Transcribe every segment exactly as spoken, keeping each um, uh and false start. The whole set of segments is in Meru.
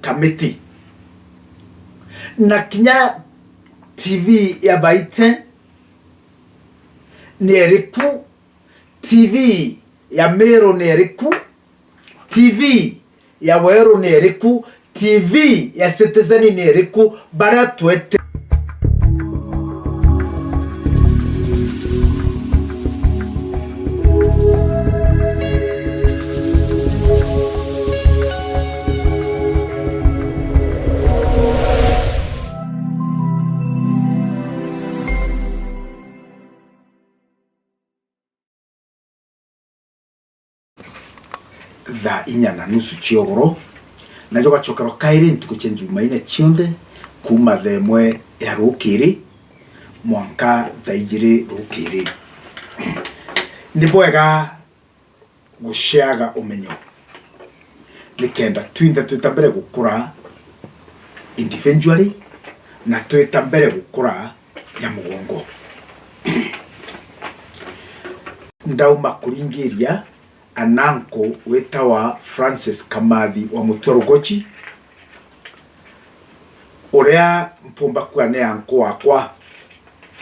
Kamiti. Na kinya T V ya Baite ni iriku, T V ya Meru ni iriku, T V ya Weru ni iriku, T V ya Citizen ni iriku, baria twete. Thaa inya na nusu cia ugoro, na jugacokerwa kairi ntuku cia Njumaine cionthe, kuuma thaa imwe ya rukiri mwanka thaa ijiri rukiri. Ni bwega guceaga umenyo, nikenda twinthe twita mbere gukura individually na twita mbere gukura ja mugongo. Ndauma kuringiria ananku witawa Francis Kamathi wa Mutwe Rugoji, uria mpumba kuga ni anku wakwa,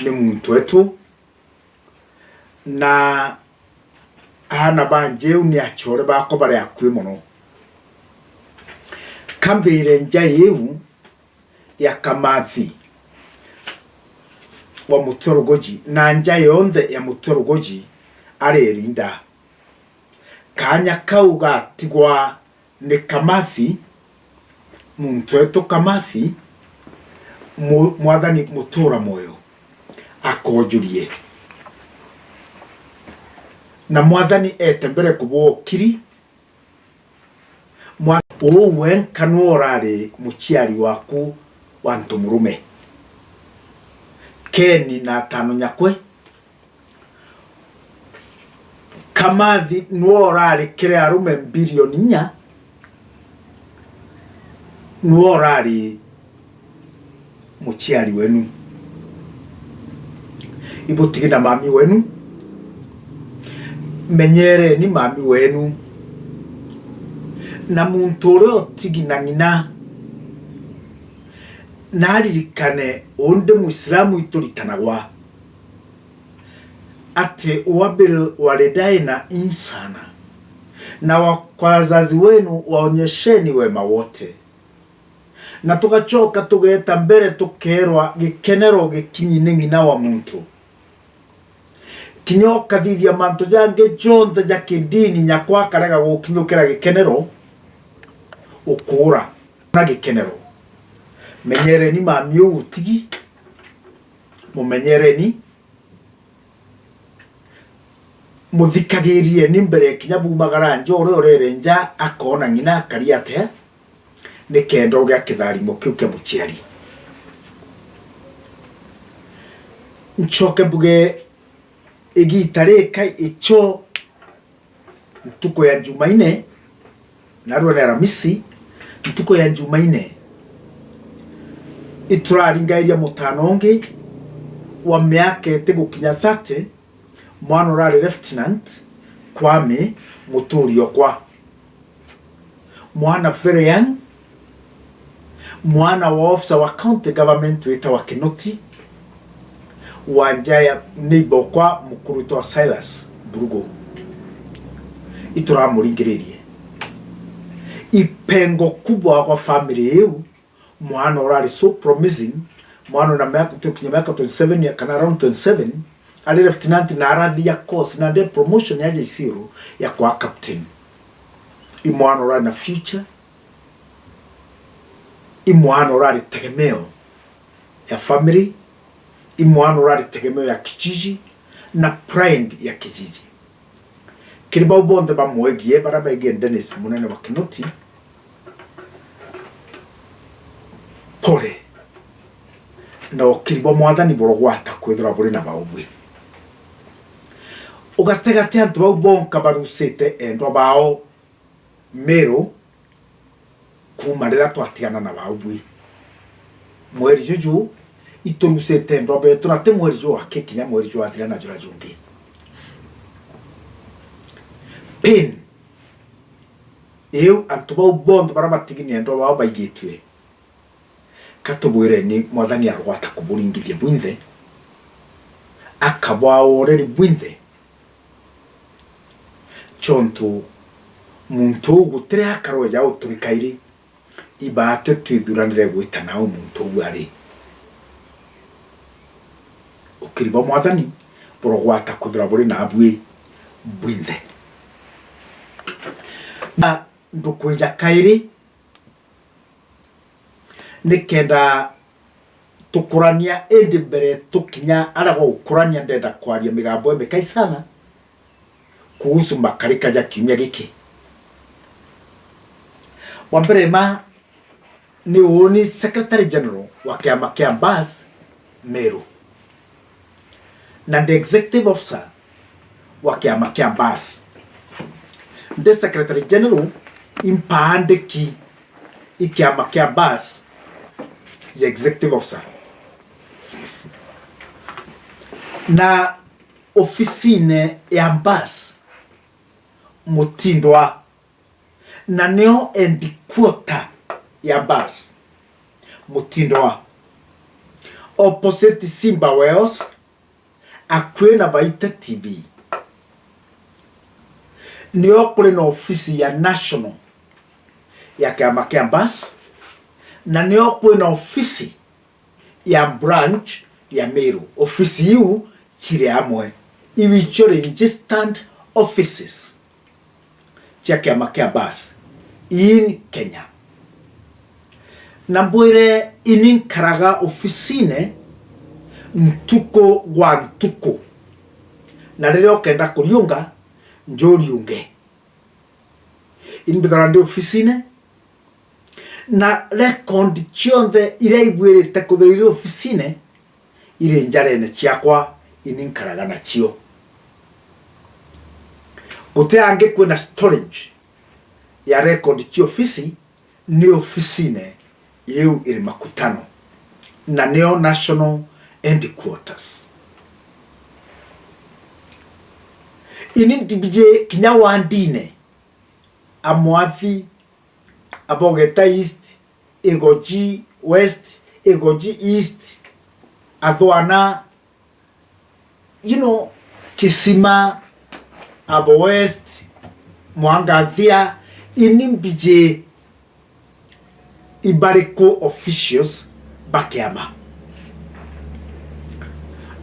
ni muntu wetu, na aana ba Njeu ni acore bakwa bari akui mono. Kambire nja iu ya Kamathi wa Mutwe Rugoji, na nja yonthe ya Mutwe Rugoji ari erinda. Kaanya kau gatigwa ni Kamathi, muntu wetu Kamathi, mu-, Mwathani mutura mwoyo akojurie. Na Mwathani eete mbere kubwa ukiri, mwa-, uu wenka niwe urari muciari waku wa ntu murume. Keni na atano nyakwe, Kamathi niwe urari kiri arume mbirioni inya, niwe urari muciari wenu. Ibutigi na mami wenu, menyereni mami wenu. Na muntu uria utigi na ng'ina, na aririkane undi Muislamu ituritanagwa, ati wabil walidaina insana, na wa-, kwa wazazi wenu waonyesheni wema wote. Na tugacoka tugeeta mbere tukeerwa gikenero gikinyi ni ng'ina wa muntu. Kinya ukathithia mantu jangi jonthe ja kidini, nyakwa akarega gukinyukira gikenero, ukuura na gikenero. Menyereni mami uu utigi, mumenyereni. Muthikagirieni mbere kinya bumagara nja, uria urere nja akoona ng'ina akari atia, nikenda ugia kitharimo kiu kia muciari. Ncoke mbuge, igiita rika icio ntuku ya Njumaine, narua ni Aramisi, ntuku ya Njumaine, ituraringairia mutano ungi wa miaka itigukinya thirty, mwana urari Lieutenant Kwame Muturi okwa. Mwana very young, mwana wa officer wa county government witawa Kinoti, wa nja ya neighbor okwa mukuru witwa Silas Burugu. Ituramuringiririe. Ipengo kubwa kwa family iu, mwana urari so promising, mwana una miaka, tukinya miaka twenty seven ya, kana around twenty seven, ari lieutenant na arathia course na nde promotion ya Isiro ya kwa captain. I mwana urari na future, i mwana urari tegemeo ya family, i mwana urari tegemeo ya kijiji na pride ya kijiji. Kiri bau bonthe bamwegie, baria begie Dennis munene wa Kinoti, pole, na ukiri bwa Mwathani burogwata kwithirwa buri na baubwi. Ugategate antu bau bonka barucite endwa bao Meru, kuuma riria twatigana na baubwi. Mweri juju, iturucite endwa betu, na ti mweri juu waki, kinya mweri jwathira na juria jungi. Pain Iu antu bau bonthe baria batigi ni endwa bao baigitue, ka tubwireni, Mwathani arogwata kuburingithia bwinthe, akabwaa ureri bwinthe, chontu muntu uu gutiri akarweja uturika iri, ibaatwe twithuranire gwita nau muntu uu ari. Ukiri bwa Mwathani burogwata kwithirwa buri naabui bwinthe. Na ndukwija kairi, nikenda tukurania, indi mbere tukinya aria gwa gukurania, ndenda kwaria migambo imikai sana kuhusu makarika ja kiumia giki. Wa mbere ma ni uuni Secretary General wa kiama kia Mbas Meru, na ndi Executive Officer wa kiama kia Mbas. Ndi Secretary General, impaandiki i kiama kia Mbas ya Executive Officer. Na ofisine ya Mbas Mutindwa, na nio headquarter ya Mbas Mutindwa, opposite Simba Wells, akui na Baite T V. Nio kuri na ofisi ya national ya kiama kia Mbas, na nio kuri na ofisi ya branch ya Meru. Ofisi iu ciri amwe, iu icio registered offices cia kiama kia Mbas in Kenya. Na mbwire, ini nkaraga ofisine ntuku gwa ntuku, na riria ukenda kuriunga, njuriunge. Ini mbithagira ndi ofisine, na record cionthe iria ibwirite kwithirwa iri ofisine iri njarene ciakwa, ini nkaraga nacio. Guti angi kwina storage ya record cia ofisi, ni ofisine iu iri Makutano, na nio national headquarters. Ini ndibiji kinya wandine, Amwathi, Abogeta East, Igoji West, Igoji East, Athwana, you know, Kisima, Abo West, Mwangathia, ini mbiji ibariku officials ba kiama.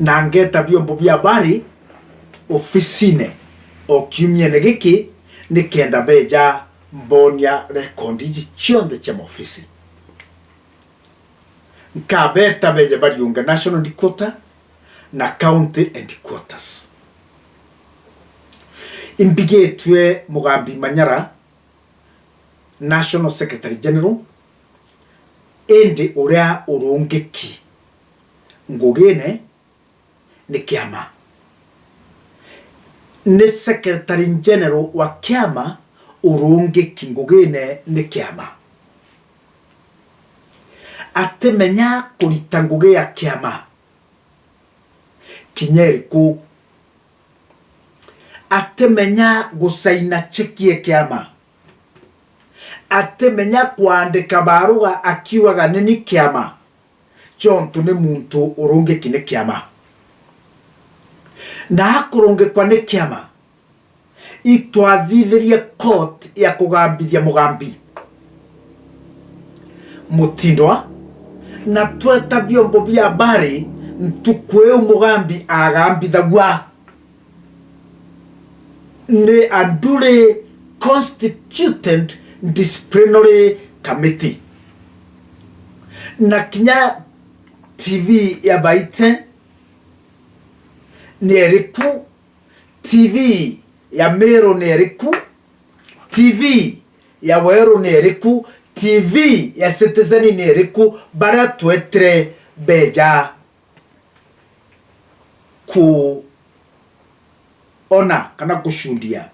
Na ngeta biombo bia habari ofisine o kiumiene giki, nikenda beja mbonia record iji cionthe cia maofisi. Nkabeta beje bariunge national headquarter na county headquarters. Imbigitwe Mugambi Manyara, National Secretary General, indi uria urungiki ngugine ni kiama. Ni Secretary General wa kiama urungiki ngugine ni kiama. Atimenya kurita ngugi ya kiama kinya iriku. Atimenya gucaina cheki ya kiama. Atimenya kwandika baruga akiugaga ni ni kiama, chontu ni muntu urungiki ni kiama. Na akurungikwa ni kiama, itwathithirie court ya kugambithia Mugambi Mutindwa, na tweta biombo bia habari ntuku iu Mugambi agambithagua. Ni a duly constituted disciplinary committee. Na kinya T V ya Baite ni iriku, T V ya Meru ni iriku, T V ya Weru ni iriku, T V ya Citizen ni iriku, baria twetire beja kuona kana gucundia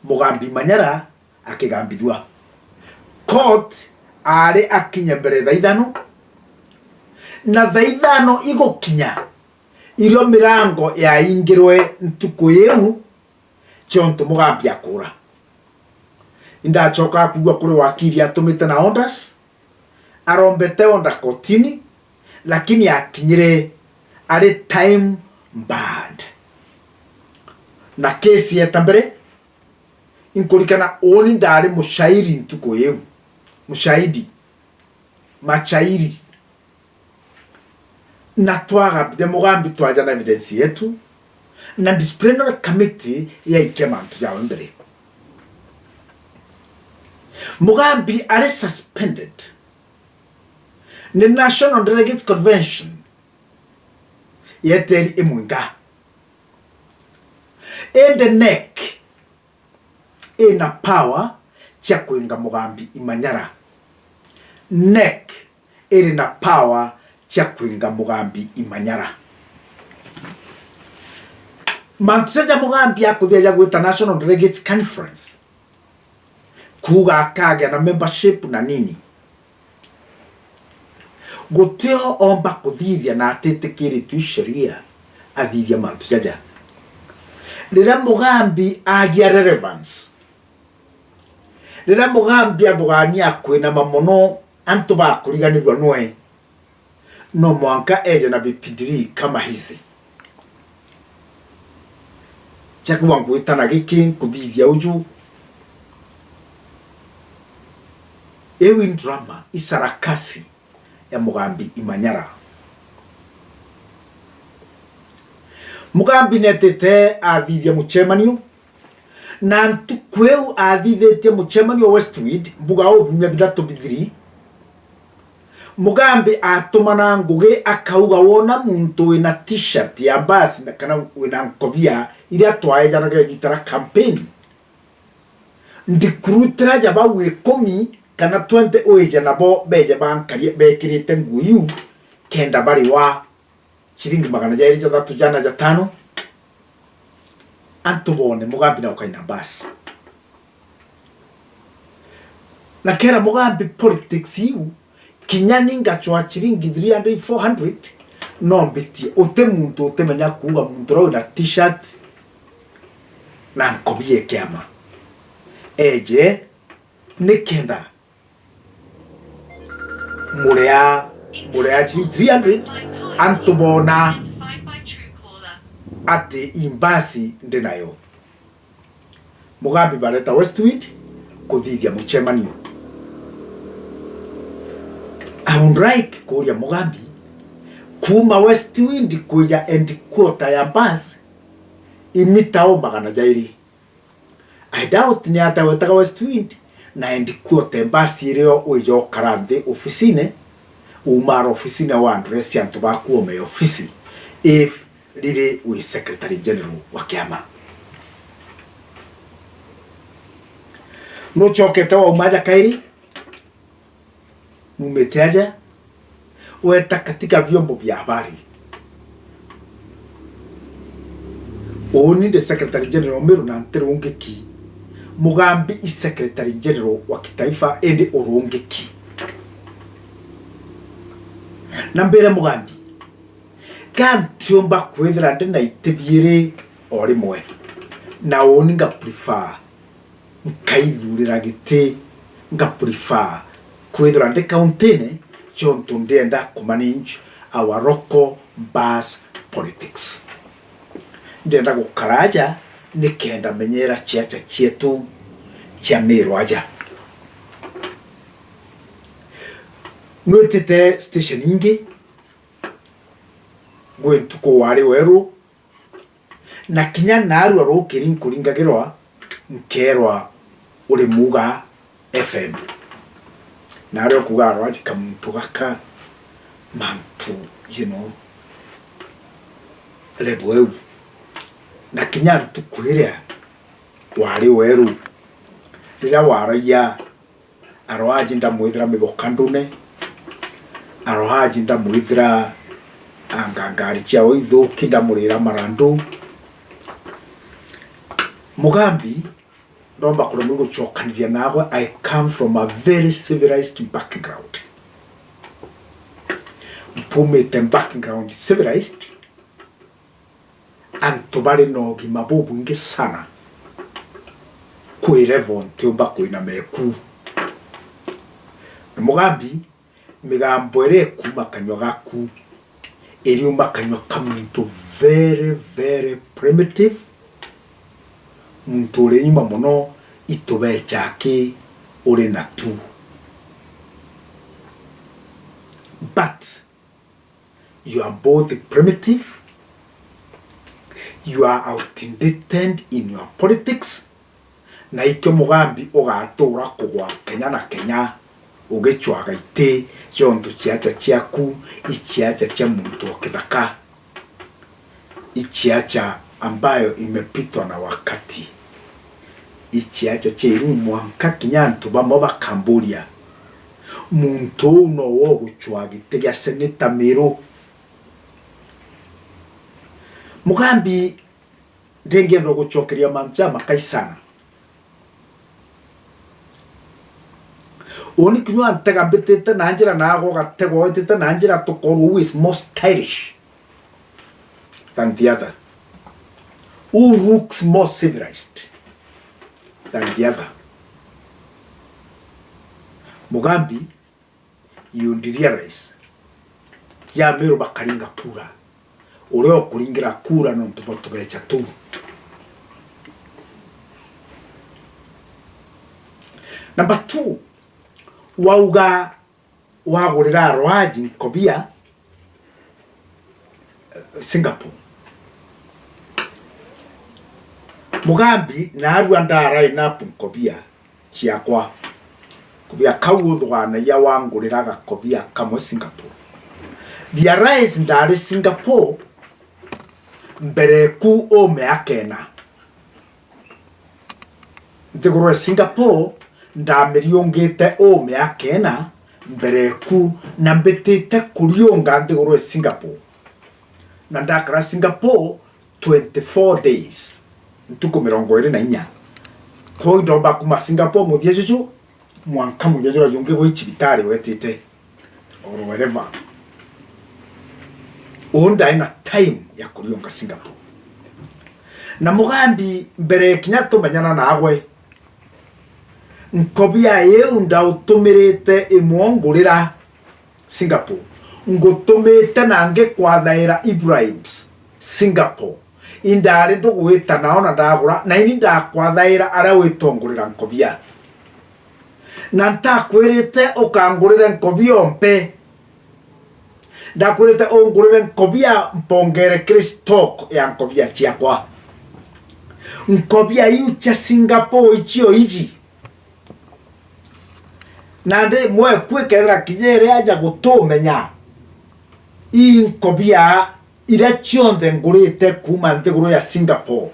Mugambi Manyara akigambithua. Court aari akinya mbere thaa ithano, na thaa ithano igukinya, irio mirango yaingirwe ntuku iu, chontu Mugambi akuura. Indacoka kwigua kuri wakiri atumite na orders, arombete order kotini, lakini akinyire ari time barred. Na kesi yeta mbere, inkurikana uuni ndari mushairi ntuku iu. Mushairi. Mashairi. Na twaga the Mugambi twaja na evidence yetu, na disciplinary committee yaikia mantu jawe mbere. Mugambi ari suspended ni National Delegates Convention yeteri imwinga. Indi NEC ina power cia kwinga Mugambi imanyara. NEC iri na power cia kwinga Mugambi imanyara. Mantu jaja Mugambi akuthia ja gwita National Delegates Conference, kuuga akagia na membership na nini. Gutio omba kuthithia na atitikiritwe i sheria athithia mantu jaja. Riria Mugambi agia relevance, riria Mugambi athugania kwinama mono antu bakuriganirua nwe, no mwanka eje na vipindirii kama hizi. Jakuwa ngwitana giki nkuthithia uju. Iu i drama, i sarakasi ya Mugambi imanyara. Mugambi netite athithia mucemanio, na ntuku iu athithitie mucemanio Westwood, mbuga uu biumia bithatu bithiri, Mugambi atumana ngugi akauga, wona muntu wina t-shirt ya basi na kana wina nkobia iria twaejanaga igita ria campaign, ndikurutira ja bau ikumi kana twenty uije nabo beje bankarie bekirite nguo iu, kenda bariwa ciringi magana jairi jathatu jana jatano, antu bone Mugambi na ukaina basi. Na kera Mugambi politics iu, kinya ni ngacwa ciringi three hundred, four hundred, no mbitie. Uti muntu utimenya kuuga muntu uria wina t-shirt na nkobia ya kiama eje, nikenda murea, murea ciringi three hundred, antu bona ati i basi ndi nayo. Mugambi bareta Westwood kuthithia mucemanio. I would like kuuria Mugambi, kuuma Westwood kwija headquarter ya basi, i mita o magana jairi. I doubt ni ata wetaga Westwood na headquarter basi irio wija ukara nthi ofisine, umara ofisine wa address antu baku ome ofisi. If riri wi Secretary General wa kiama. Nucokete wauma aja kairi, mumite aja, weta katika vyombo vya habari. Uuni ndi Secretary General Meru na ntirungiki. Mugambi i Secretary General wa kitaifa, indi urungiki. Na mbire Mugambi, ka ntiumba kwithira ndi na iti biiri o rimwe, na uuni nga prefer, nkaithurira giti, nga prefer kwithira ndi kauntine, ciontu ndienda ku manage our local bus politics. Ndienda gukara aja nikenda menyera ciaca cietu cia Meru aja. Nwitite station ingi, gwi ntuku wari weru, na kinya naarua rukiri nkuringagirwa, nkeerwa uri Muga F M. Naarua kuuga, arwaji kamuntu gaka, mantu, you know, level iu. Na kinya ntuku iria wari weru, riria waragia, arwaji ndamwithira miboka ndune, arwaji ndamwithira anga ngari ciao ithuki, ndamurira marandu. Mugambi, ndomba kuremwa gucokaniria naagwe. I come from a very civilized background. Mpumite background civilized, antu bari na ugima bubwingi sana. Kwi level ntiumba kwinama eku. Na Mugambi, migambo iria ikuuma kanyua gaku, iriuma kanyua ka muntu very, very primitive, muntu uri nyuma mono, itubecha aki uri na tu. But you are both primitive, you are outdated in your politics, na ikio Mugambi ugatuura kugwa kenya na kenya ugicwaga iti, ciontu ciacha ciaku i ciacha cia muntu o kithaka, i ciacha ambayo imepitwa na wakati, i ciacha cia iru mwanka kinya antu bamwe bakamburia, "Muntu uu nowe ugucwaa giti gia seneta Miru?" Mugambi, ndingienda gucokeria mantu jamakai sana. Uni kinya ntega mbitite na njira, naagwe ugategwa witite na njira, tukorwo who is more stylish than the other, who looks more civilized than the other. Mugambi, you realize, ti Amiru bakaringa kura, uria ukuringira kura nontu bwa tubecha tuu. Number two, wauga wagurira Rwaji nkobia, eh, Singapore. Mugambi, naarua nda line up nkobia ciakwa. Nkobia kau uthuganagia wangurira gakobia kamwe Singapore. Realize ndari Singapore mbere eku o miaka ina. Nthiguru ya Singapore ndamiriungite o miaka ina mbere eku, na mbitite kuriunga nthiguru ya Singapore. Na ndakara Singapore twenty-four days, ntuku mirongo iri na inya. Kwou ndomba kuma Singapore muthia juju mwanka muthia juria jungi gwi cibitari wetite, or wherever. Uu ndai na time ya kuriunga Singapore. Na Mugambi, mbere kinya tumenyana naagwe, nkobia iu ndautumirite imwe ungurira Singapore, ngutumite na ngikwathaira Ibrahim's Singapore. Indari ndugwita nao na ndagura, na ini ndakwathaira aria witongurira nkobia. Na ntakwirite ukangurire nkobia ompe. Ndakwirite ungurire nkobia mpongere kiri stock ya nkobia ciakwa. Nkobia iu cia Singapore icio iji. Nandi mweku ikethira kinya iri aja gutumenya, ii nkobia iria cionthe ngurite kuuma nthiguru ya Singapore.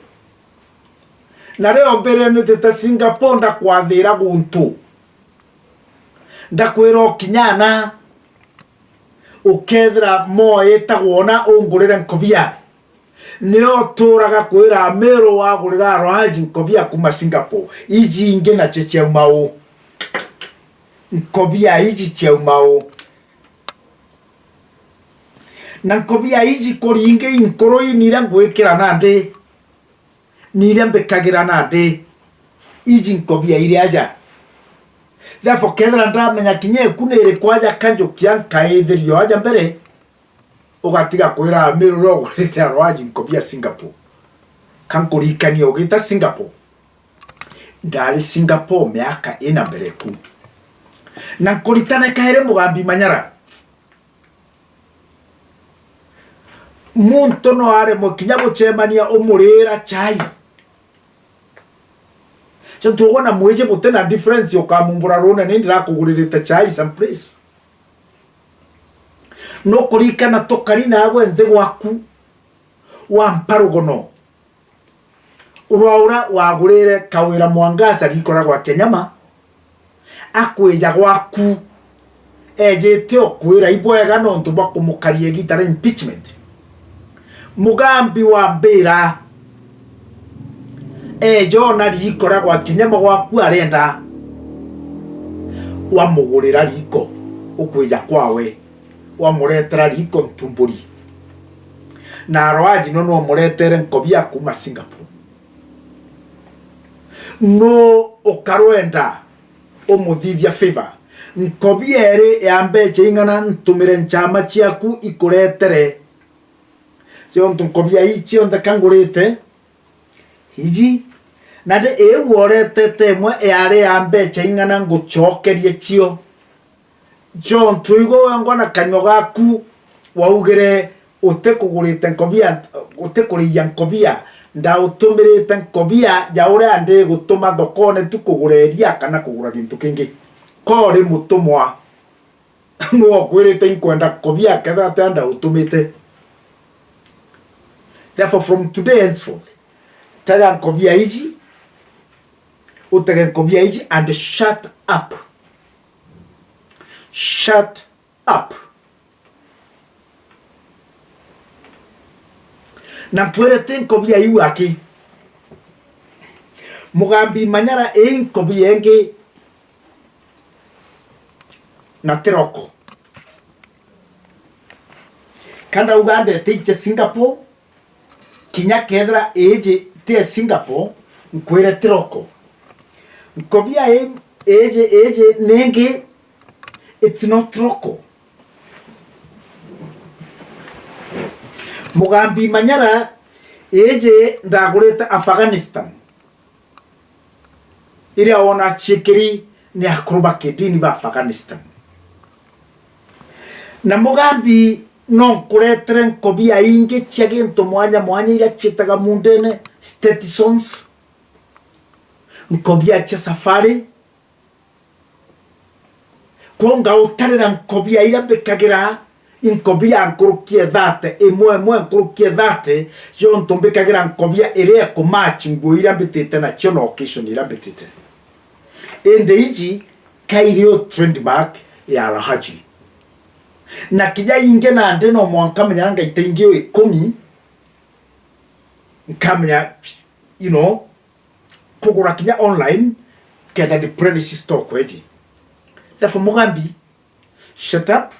Na rio mbere nitite Singapore ndakwathira guntu, ndakwira ukinyana, ukethira moyitagwo na ungurire nkobia. Nio uturaga kwira Amiru wagurira Rwaji nkobia kuuma Singapore. Iji ingi nacio ciauma u? Nkobia iji ciauma u? Na nkobia iji kuringi inkuru ii niria ngwikira nandi, niria mbikagira nandi, iji nkobia iri aja. Therefore, kethira ndamenya kinya iku ni iriku aja, kanjukia nkaithirio aja mbere, ugatiga kwira Amiru uria ugurite Rwaji nkobia Singapore. Ka nkuririkanie ugita Singapore, ndari Singapore miaka ina mbere eku. Na nkuritane kairi Mugambi Manyara. Muntu no aremwe kinya gucemania umurira chai. So, ntugwa na mwiji buti na difference, ukamumbura rune ni ndirakuguririte chai some place. Nukuririkana tukari naagwe nthi gwaku, wampa rugono. Urwa uria wagurire Kawira Mwangaza riiko ria gwakia nyama, akwija gwaku, ejite o kwira ibwega nontu bwa kumukaria igiita ria impeachment. Mugambi wa mbira, eja ona riiko ria gwakia nyama gwaku arenda wamugurira riiko, ukwija kwawe. Wamuretera riiko ntumburi. Na Rwaji no nwamuretere nkobia kuuma Singapore. Nuu ukarwenda umuthithia favor? Nkobia iri ya mbeca ing'ana ntumire nchama ciaku ikuretere? Ciontu nkobia ii cionthe ka ngurite iji, na ndi iu woretete imwe yari ya mbeca ing'ana ngucokerie cio? Jontu igwe wengwa na kanyua gaku waugire, utikugurite nkobia, utikuriia nkobia, ndautumirite nkobia ja uria ndigutuma thokone tu kugura iria kana kugura gintu kingi. Ko uri mutumwa, nu okwirite inkwenda nkobia kethira tia ndautumite. Therefore, from today henceforth, tega nkobia iji, utege nkobia iji and shut up. Shut up. Na nkwire ti nkobia iu aki. Mugambi Manyara ii nkobia ingi na ti roko. Ka ndauga ndete icia Singapore, kinya kethira iji ti ya Singapore, nkwire ti roko. Nkobia ii, iji, iji ningi, it's not roko. Mugambi Manyara, iji ndagurite Afghanistan. Iria wona ciikiri ni akuru ba kidini ba Afghanistan. Na Mugambi no nkuretere nkobia ingi cia gintu mwanya mwanya iria ciitaga mundene, Stetsons, nkobia cia safari, Kwou ngautarira nkobia iria mbikagira, i nkobia nkuruki e thate, imwe imwe nkuruki e thate, jontu mbikagira nkobia iria ikumatch nguo iria mbitite nacio na occasion iria mbitite. Indi iji kairi o trademark ya Alhaji. Na kinya ingi nandi no mwanka menya ngaita ingi o ikumi, nkamenya, you know, kugura kinya online, kenda replenish stock eji. Therefore, Mugambi, shut up,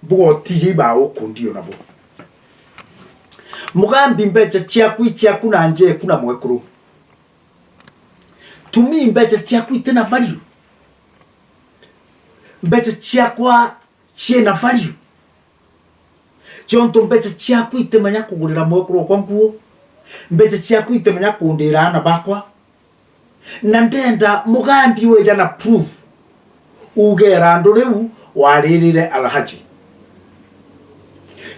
mbuga utiji iba ukundio nabo. Mugambi, mbeca ciaku i ciaku na njeku na mwekuru. To me, mbeca ciaku itina value. Mbeca ciakwa ciina value. Jontu mbeca ciaku itimenya kugurira mwekuru okwa nguo, mbeca ciaku itimenya kundira aana bakwa. Na ndenda Mugambi wija na proof, uge irandu riu waririre Alhaji.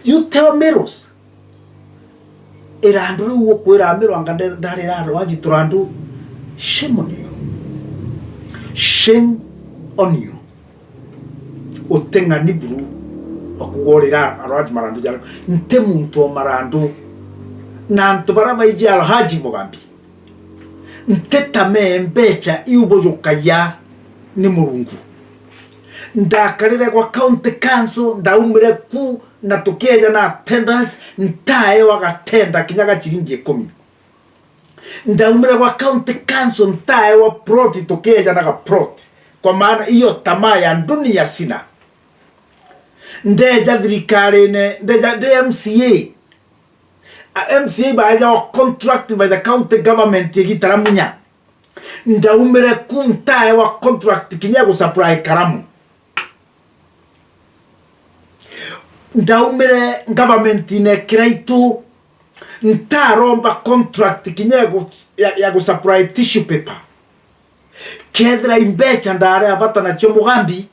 You tell Miros, irandu riu ukwira Miro anga nde-, ndarira Alhaji turandu, shame on you. Shame on you. Uting'ani buru wa kuga urira Alhaji marandu jara. Nti muntu o marandu. Na antu baria baiji Alhaji Mugambi, nti ta me mbeca iu bujukagia ni Murungu. Ndakarire gwa county council, ndaumire ku na tukieja na attendance, ntaewa gatenda kinya ga ciringi ikumi. Ndaumire gwa county council, ntaewa plot, tukieja na ga plot. Kwa maana hiyo tamaa ya dunia sina. Ndeja thirikarine, ndeja ndi M C A. A M C A baeja wa contract by the county government igitara munya. Ndaumire ku ntaewa contract kinya ya gusupply karamu. Ndaumire government-ine Kiraitu, ntaromba contract kinya ya gu-, ya, ya gusupply tissue paper. Kethira i mbeca ndari a bata nacio Mugambi,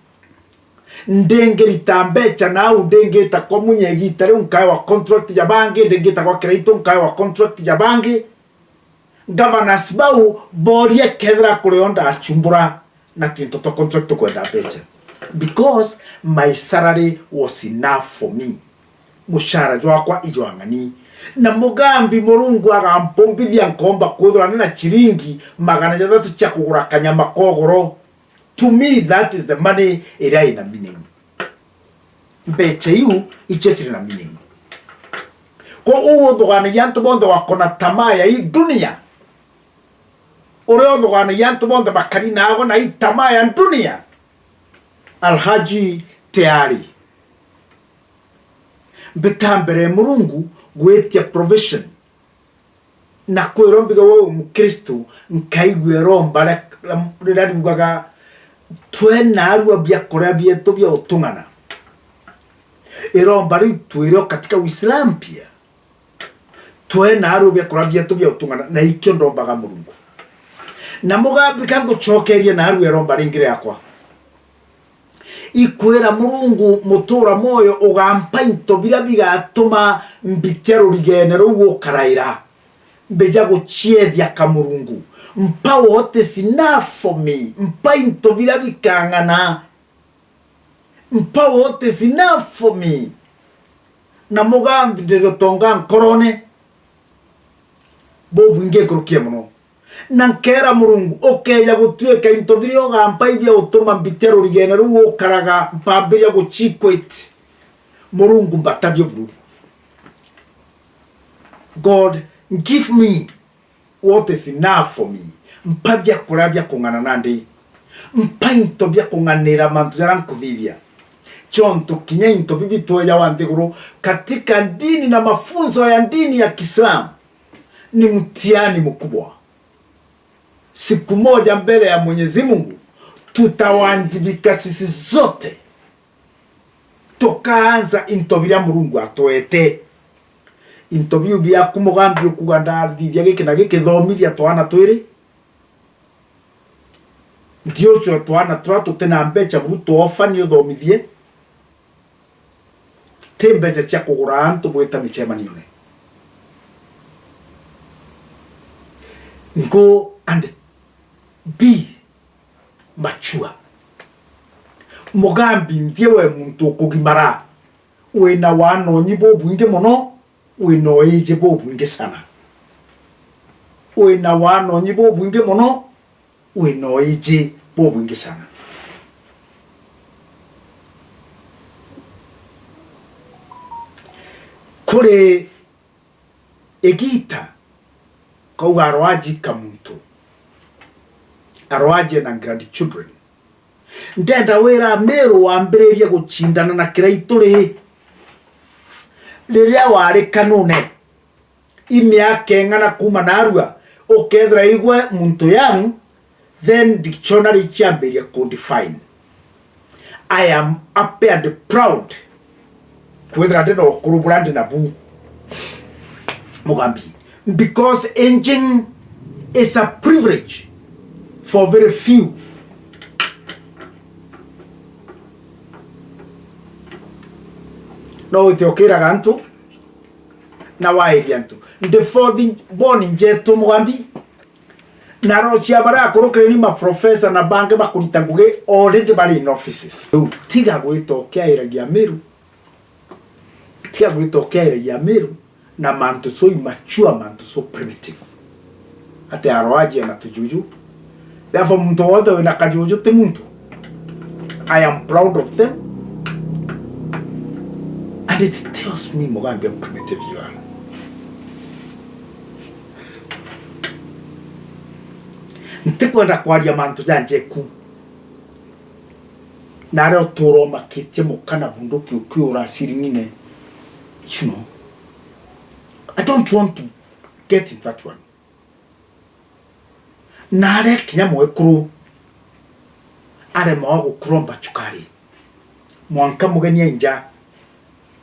ndingirita mbeca nau, ndingita kwa Munya igita riu nkaewa contract ja bangi, ndingita kwa Kiraitu nkaewa contract ja bangi. Governors bau borie kethira kuri o ndachumbura na kintu twa contract tukwenda mbeca. Because my salary was enough for me. Mushara jwakwa ijwang'ani. Na Mugambi Murungu agampumbithia nkomba kwithirwa ni na chiringi magana jathatu cia kugura kanyama kogoro. To me, that is the money iria ina meaning. Mbeca iu icio ciri na meaning. Kwou uthuganagia antu bonthe wakona tamaa ya hii dunia. Uria uthuganagia antu bonthe bakari nago na hii tamaa ya dunia. Alhaji tayari. Mbita mbere ya Murungu gwitia provision. Na kwirwa mbiga we wi Mukristu, nkaigua iromba ria, ria, riria riugaga, "Twe naarua biakuria bietu bia utung'ana." Iromba riu twirio katika Uislamu pia. "Twe naarua biakuria bietu bia utung'ana, na ikio ndombaga Murungu." Na mugambi ka ngucokerie naarua iromba ringi riakwa. Ikwira Murungu, mutura mwoyo, ugampa into biria bigatuma mbitia rurigene ruu ukaraira, mbija guciethia ka Murungu. Mpa what is enough for me. Mpa into biria bikang'ana. Mpa what is enough for me. Na mugambi ndiritonga nkorone bubwingi nkuruki ya mono. Na nkeera Murungu, ukeeja gutuika into biria ugampa ibia utuma mbitia rurigene ruu ukaraga, mpambiria guciquit. Murungu, mbatabia buru. God, give me what is enough for me. Mpa biakuria bia kung'ana nandi. Mpa into bia kung'anira mantu jaria nkuthithia. Chontu kinya into bibi twejawa nthiguru katika dini na mafunzo ya dini ya Kiislamu ni mtihani mkubwa. Siku moja mbele ya Mwenyezi Mungu, tutawajibika sisi zote. Tukaanza into biria Murungu atwete. Into biu biaku mugambi ukuga ndathithia giki na giki, thomithia twana twiri. Ntiucwe twana turia tuti na mbeca buru twofa ni uthomithie. Ti mbeca cia kugura antu gwita micemanione. Go and be mature. Mugambi nthie we muntu ukugimara. Wina wanonyi bubwingi mono, wina uiji bubwingi sana. Wina wanonyi bubwingi mono, wina uiji bubwingi sana. Kuri igiita, kauga arwaji ka muntu, arwaji na grandchildren. Ndenda wira Amiru wambiririe gucindana na Kiraitu ri? Riria wari kanune, i miaka ing'ana kuuma naarua, ukethira igwe muntu young, then dictionary ciambiria ku define. I am happy and proud kwithira ndi na ukuru buria ndi nabu, Mugambi, because aging is a privilege for very few. No wite ukiraga antu na wairia antu. Ndi fourth born njetu, Mugambi. Na rocia baria akuru kireni, ma professor na bangi bakurita ngugi already bari in offices. Riu tiga gwita ukiairagia Amiru. Tiga gwita ukiairagia Amiru na mantu so immature, mantu so primitive. Ati arwaji na tujuju. Therefore, muntu wothe wina kajuju ti muntu. I am proud of them. And it tells me, Mugambi, how primitive you are. Ntikwenda kwaria mantu ja njeku. Na aria utura umakitie muka na bunduki ukiura cirinine. You know, I don't want to get in that one. Na aria kinya mwekuru aremawa gukuromba cukari, mwanka mugeni ainja,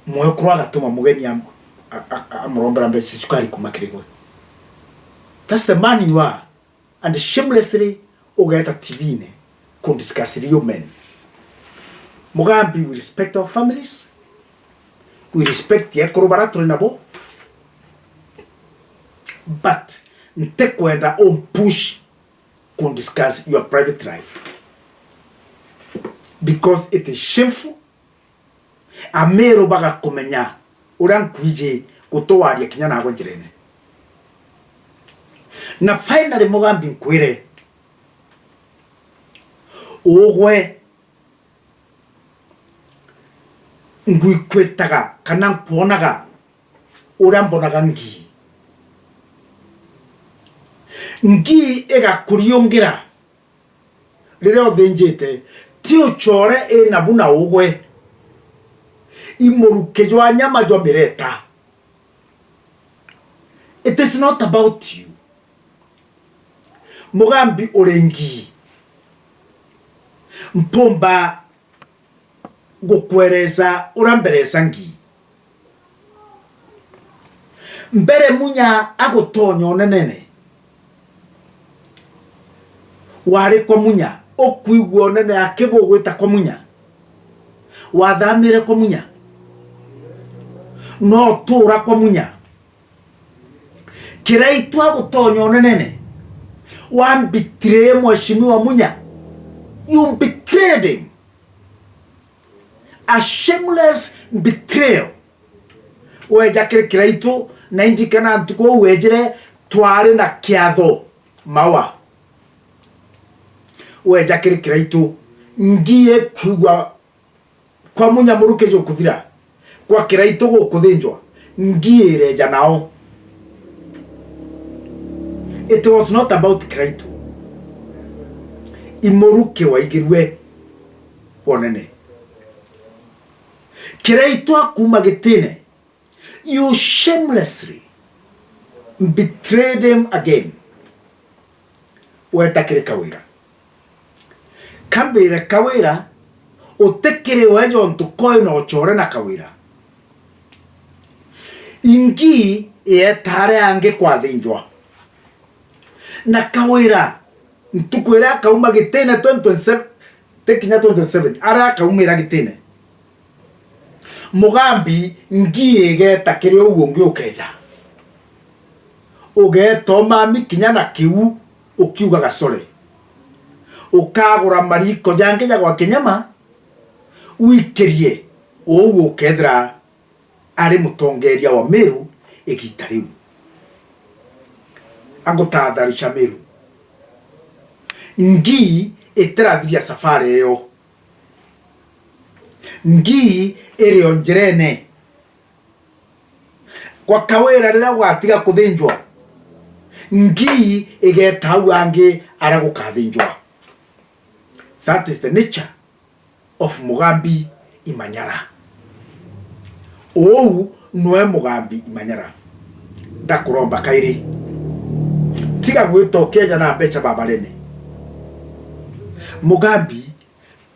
mwekuru agatuma mugeni am-, a-, a-, amurombera mbeca cia cukari kuuma kiri gwe. That's the man you are. And shamelessly ugeeta T V-ine ku discuss real men. Mugambi, we respect our families. We respect ekuru baria turi nabo. But ntikwenda umpush ku discuss your private life. Because it is shameful. Amiru bagakumenya uria nkwiji gutwaria kinya nagwe njirene. Na finally, Mugambi, nkwire, ugwe ngwikwitaga kana nkwonaga uria mbonaga ngii. Ngii igakuriungira riria uthinjite, ti ucore inabu na ugwe. I muruki jwa nyama jwa mireta. It is not about you. Mugambi uri ngii. Mpumba ngukwereza uria mbereca ngii. Mbere Munya agutonya unenene, wari kwa Munya, ukwigua unene aki bugwita kwa Munya? Wathamire kwa Munya? No utura kwa Munya? Kiraitu agutonya unenene, wambitire Mheshimiwa Munya. You betrayed him. A shameless betrayal. Weja kiri Kiraitu, na indikana ntuku uu wejire, twari na kiatho Maua. Weja kiri Kiraitu, ngii ikwigua kwa Munya muruki jukuthira, kwa Kiraitu gukuthinjwa, ngii ireja nao. It was not about Kiraitu. I muruki waigirue wonene. Kiraitu akuma gitine, you shamelessly betrayed him again. Weta kiri Kawira. Kambire Kawira, utikiri we jontu koi na uchore na Kawira. Ingi ietare angi kwathinjwa. Na Kawira, ntuku iria akauma gitine twenty twenty-seven, ti kinya twenty twenty-seven, aria akaumira gitine, Mugambi, ngii igeta kiri uu ungi ukeja. Ugeta umami kinya na kiu ukiuga gacori. Ukagura mariko jangi ja gwakia nyama, wikirie, uu ukethira ari mutongeria wa Meru igita riu. Angutaatharisha Meru. Ngii itirathiria safari iyo. Ngii iri o njirene. Gwa Kawira riria gwatiga kuthinjwa, ngii igeta au angi aria gukathinjwa. That is the nature of Mugambi Imanyara. Uu nwe Mugambi Imanyara. Ndakuromba kairi. Tiga gwita ukieja na mbeca babarene. Mugambi,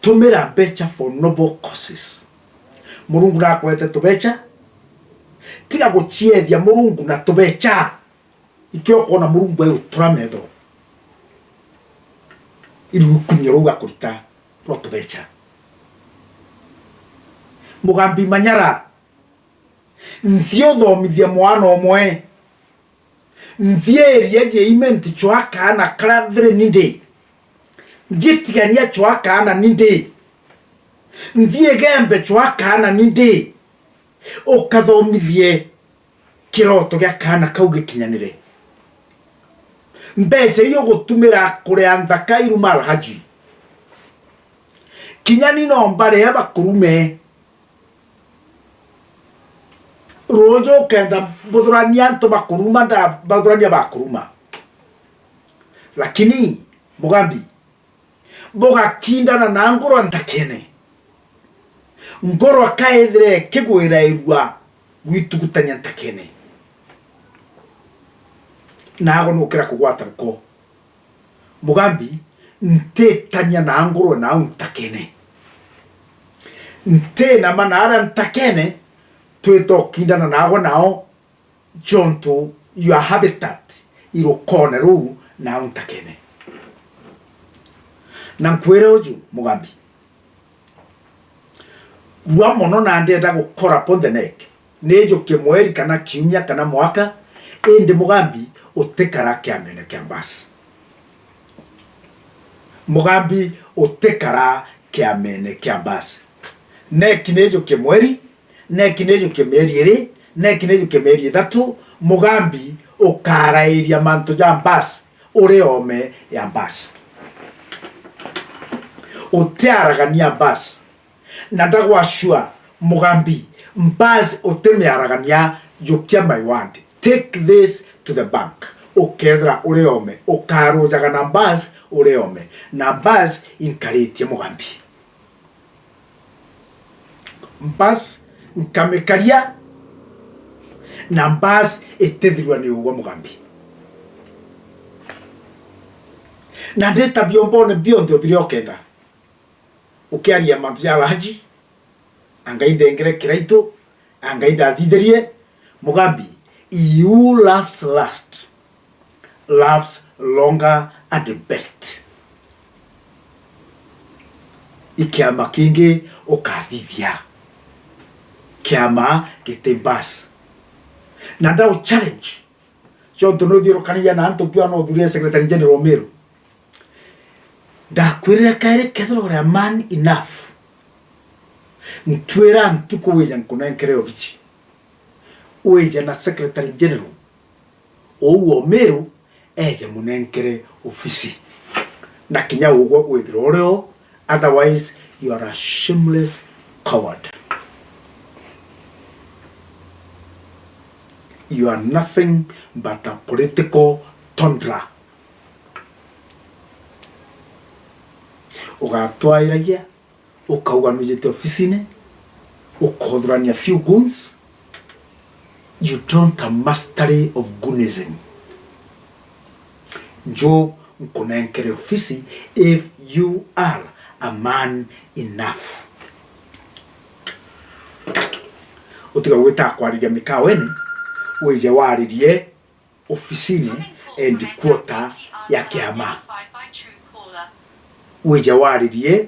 tumira mbeca for noble causes. Murungu nakwete tubeca. Tiga guciethia Murungu na tubeca. Ikio ukoona Murungu aigutura metho, irukunyo ruu akurita rwa tubeca. Mugambi Manyara, nthi uthomithia mwana umwe, nthi iria jie imenti chwa kaana karia very needy, nthi itigania chwa kaana needy, nthi igembe chwa kaana needy, ukathomithie kiroto gia kaana kau gikinyanire. Mbeca iu ugutumira kuria nthaka iruma Alhaji. Kinya ni no mbaria bakurume. Ruuju ukenda mbuthurania antu bakuruma, nda mbuthurania bakuruma. Lakini, Mugambi, bugakindana na ngurwa ntakene. Ngurwa kaethire ikigwirairua gwitugutania ntakene. Naagwe nukira kugwata ruko. Mugambi, ntitania na ngurwe nau ntakene. Ntina ma na aria ntakene, twita ukindana naagwe nao, jontu your habitat irukone ruu nau ntakene. Na nkwire uju, Mugambi, rua mono na ndienda gukora upon the neck. Nijukie mweri kana kiumia kana mwaka, indi Mugambi utikara kiamene kia mbasi. Mugambi utikara kiamene kia mbasi. Neki nijukie mweri, neki nijukie mieri iri, neki nijukie mieri ithatu, Mugambi ukarairia mantu ja mbasi, uri ome ya mbasi. Utiaragania mbasi. Na ndagwacua, Mugambi, mbasi utimiaragania, jukia my word. Take this to the bank. Ukethira uri ome, ukarujaga na mbasi uri ome. Na mbasi inkaritie, Mugambi. Mbasi nkamikaria, Na mbasi itithirua ni ugwa, Mugambi. Na ndita biombone bionthe biria ukenda. Ukiaria mantu ja Alhaji, a Ngai ndengere kiraitu, a Ngai ndathithirie, Mugambi, he who laughs last, laughs longer and best. I kiama kingi ukathithia. Kiama giti mbasi. Na ndau challenge, ciontu nuthiurukanagia na antu ukiona no uthurire Secretary General wa Meru. Ndakwirire kairi, kethira uri a man enough, ntwira ntuku wije nkunenkere obici. Wije na Secretary General uu wa Meru eje munenkere ofisi. Na kinya ugwe withirwa uri o, otherwise you are a shameless coward. You are nothing but a political tundra. Ugatwairagia, ukauga nwijite ofisine, ukothurania few goons. You don't have mastery of goonism. Nju nkunenkere ofisi if you are a man enough. Utiga gwita kwariria mikawene, wije waririe ofisine headquarter ya kiama. Wije waririe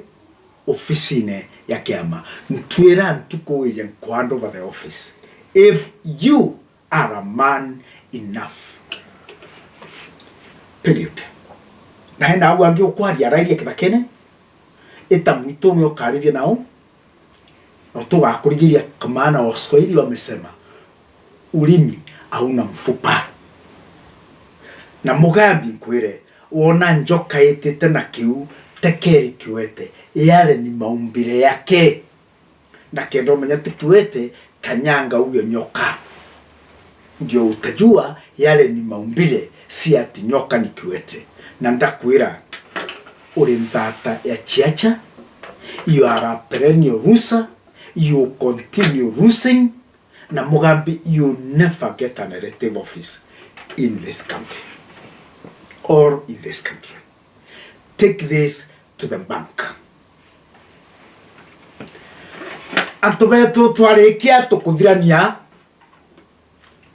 ofisine ya kiama. Ntwira ntuku wije nku hand over the office if you are a man enough. Period. Na hena au angi ukwaria arairie kithakene, ita mwitu umwe ukaririe nao. Na tugakurigiria, kwa maana Waswahili wamesema, ulimi hauna mfupa. Na Mugambi nkwire, wona njoka itite na kiu, tekeri kiwete, yale ni maumbile yake. Na kenda umenya ti kiwete, kanyanga huyo nyoka. Ndio utajua yale ni maumbile, si ati nyoka ni kiwete. Na ndakwira, uri nthata ya chiacha, you are a perennial loser, you continue losing, na Mugambi, you never get an elective office in this county or in this country. Take this to the bank. Antu betu, twarikia tukuthirania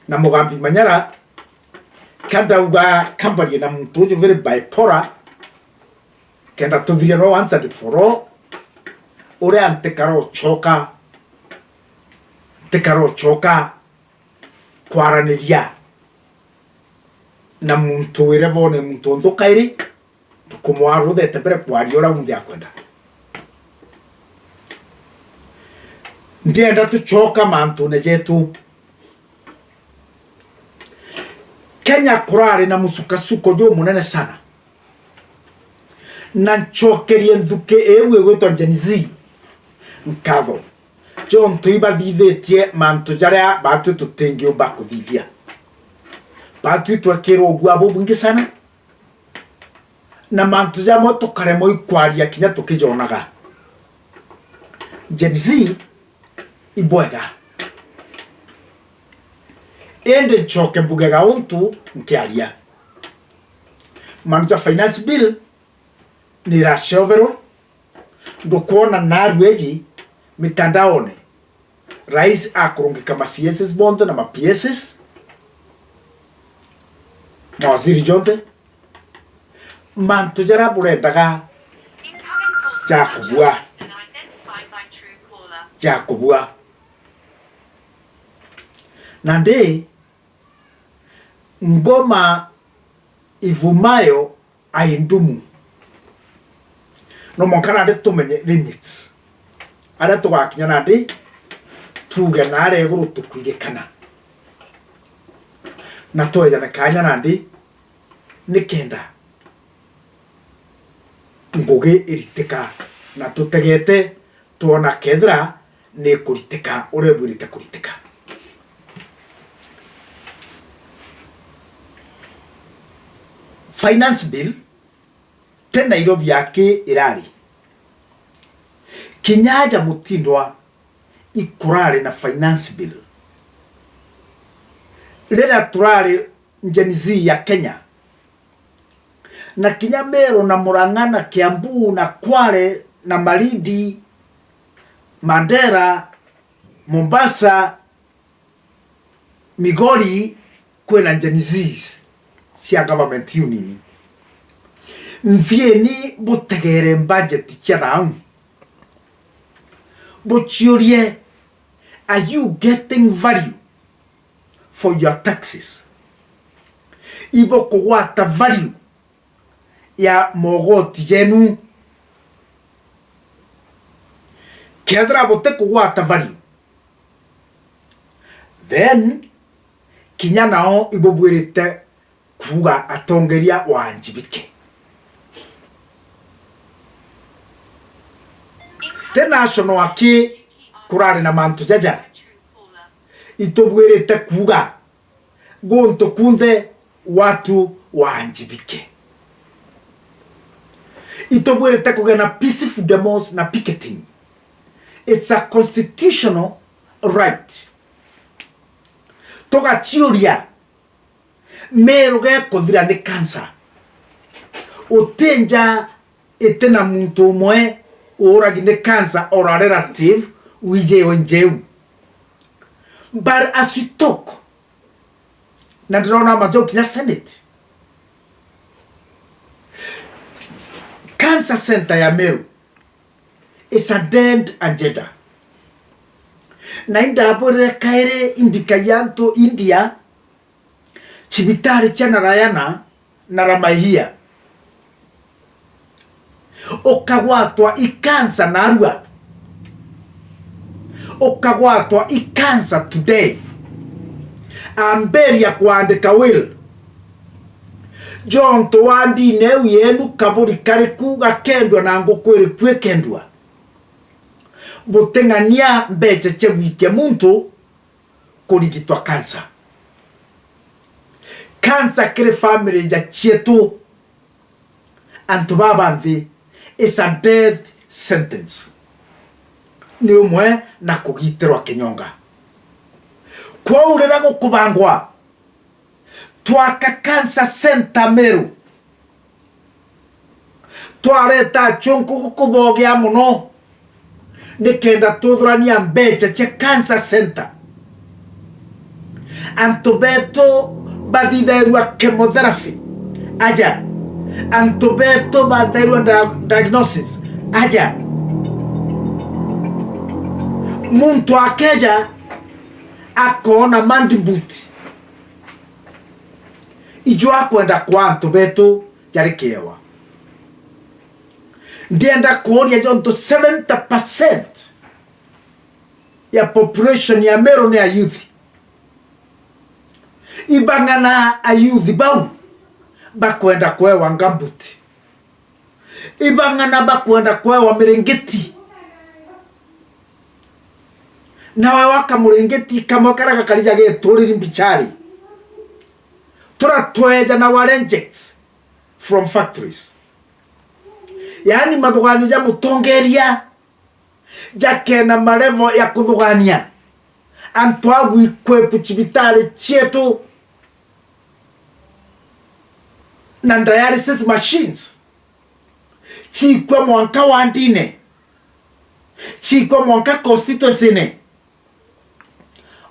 na Mugambi Manyara, ka ndauga kambarie na muntu uju very bipolar, kenda tuthirie no once and for all, uria ntikara ucoka, ntikara ucoka kwaraniria na muntu wire bone muntu nthuka iri, tukumwaruthete mbere kwaria uria unthe akwenda. Ndienda tucoka mantune jetu. Kenya kurari na musukosuko jumunene sana. Na ncokerie nthuki iu igwitwa Gen Z nkatho, jontu ibathithitie mantu jaria batwi tutingiumba kuthithia. Batwi twekirwo ugua bubwingi sana, na mantu jamwe tukaremwa ikwaria kinya tukijonaga. Gen Z ibwega. Indi ncoke mbugega untu nkiaria. Mantu ja finance bill ni irashoverwa, ndukwona naru eji mitandaone. Rais akurungika ma C Ss bonthe na ma P Ss, mawaziri jonthe, mantu jaria burendaga ja kubua, ja kubua. Nandi ngoma ivumayo aindumu. No mwanka nandi tumenye limits. Aria tugakinya nandi tuge naria iguru tukwirikana. Na twejane kanya nandi nikenda ngugi iritika na tutegete twona kethira ni ikuritika uria ibwirite kuritika. Finance bill ti Nairobi yaki irari. Kinya aja Mutindwa ikurari na finance bill. Riria turari Gen Z ya Kenya, na kinya Meru na Murang'a na Kiambu na Kwale na Malindi, Mandera, Mombasa, Migori, kwina Gen Zs cia government unini. Nthieni butegere budget cia nau, buciurie, are you getting value for your taxes? Ibukugwata value ya mogoti jenu? Kethira butikugwata value, then kinya nao ibubwirite kuuga atongeria wa njibike. Ti national aki kurari na mantu jaja, itubwirite kuuga guntu kunthe watu waanjibike. Itubwirite kugia na peaceful demos na picketing. It's a constitutional right. Tugaciuria, Meru gekuthira ni cancer. Uti nja iti na muntu umwe uuragi ni cancer or a relative wijiwe njeu. But as we talk, na ndirona majau kinya Senate, cancer center ya Meru is a dead agenda. Na indabwirire kairi imbika ya antu India, cibitari cia Narayana na Ramaiya, ukagwatwa i cancer narua, ukagwatwa i cancer today, ambiria kwandika will, jontu wa ndini iu yenu kaburi kariku gakendua na nguku iriku ikendua, buting'ania mbeca cia gwikia muntu kurigitwa cancer. Cancer kiri family ja cietu, antu baba nthi, is a death sentence. Ni umwe na kugitirwa kinyonga. Kwou riria gukubangwa, twaka cancer center Meru, twareta achunku gukubogea mono, nikenda tuthurania mbeca cia cancer center. Antu betu bathithairua chemotherapy, aja. Antu betu bathairua dia-, diagnosis, aja. Muntu akeja, akoona mandibuti. Ijo akwenda kwa antu betu jari kiewa. Ndienda kuuria, jontu seventy percent ya population ya Meru ni ayuthi. Ibang'ana ayuthi bau bakwenda kwewa ngambuti. Ibang'ana bakwenda kwewa miringiti. Nawe waka muringiti kamwe karia gakari ja gituriri mbichari, turia tweja na wa rejects from factories. Yaani, mathuganio ja mutongeria jakena marevo ya kuthugania antu a gwikwepwa cibitari cietu na dialysis machines. Ciikua mwanka wandine, ciikua mwanka constituency-ne.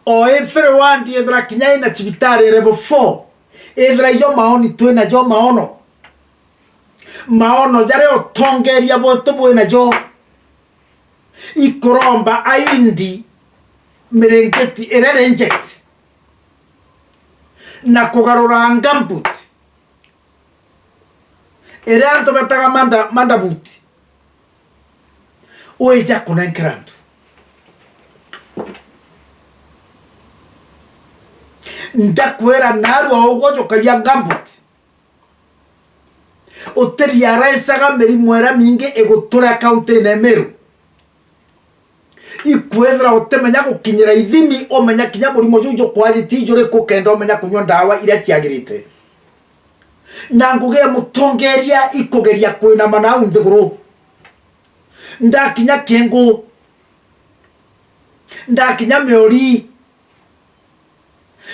O every ward ethira kinya ina cibitari level four, ethira ijo maoni twina jo maono. Maono jaria utongeria bwetu bwina jo. Ikuromba aindi miringiti iria reject na kugarura ngambuti iria antu betaga manda-, mandabuti, wija kunenkera antu. Ndakwira, narua uguo jukagia ngambuti, utiriaraicaga mirimo iria mingi iguturia kaunti-ine Meru. Ikwithira utimenya gukinyira ithimi, umenya kinya murimo juu jukwajiti juriku, kenda umenya kunywa ndawa iria ciagirite. Na ngugi ya mutongeria ikugeria kwinama nau nthiguru. Ndakinya Kiengu, ndakinya Miori,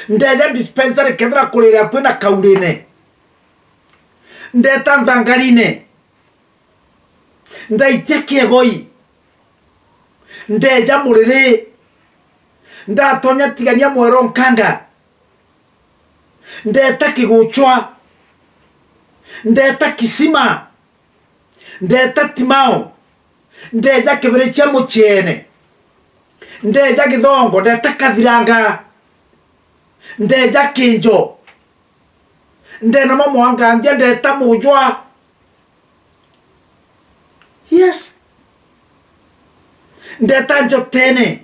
Ndeeja dispensary kethira kurira kwina kaurine. Ndeeta nthangarine. Ndaitia kiegoi. Ndeeja muriri. Ndatonya tigania mwero nkanga. Ndeeta kiguchwa. Ndeeta kisima. Ndeeta timao. Ndeeja kibiri kia mucheene. Ndeeja githongo. Ndeeta kathiranga. Ndeeja kinjo. Ndenama mwanganthia. Ndeeta mujwa. Yes. Ndeeta njotene.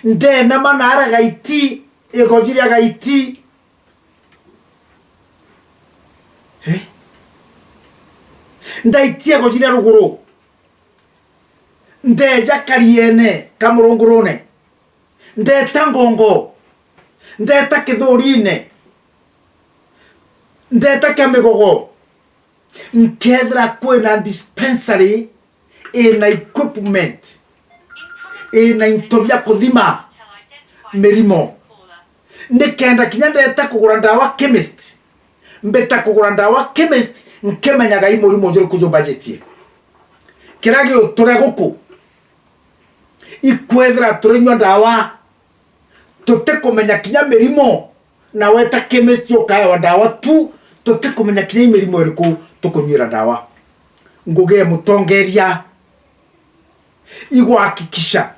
Ndenama naara gaiti, igoji ria gaiti. Eh? Ndaitia igoji ria ruguru. Ndeeja kariene ka murungurune. Ndeeta ngongo. Ndeeta kithurine. Ndeeta kia migogo. Nkethira kwina dispensary ina equipment, ina into bia kuthima mirimo, nikenda kinya ndeta kugura ndawa chemist, mbita kugura ndawa chemist, nkimenyaga i murimo juriku jumbajitie. Kiria giuture guku, ikwethira turinyua ndawa, tutikumenya kinya mirimo, na weta chemist ukaewa ndawa tu, tutikumenya kinya i mirimo iriku tukunyuira ndawa. Ngugi ya mutongeria igwakikisha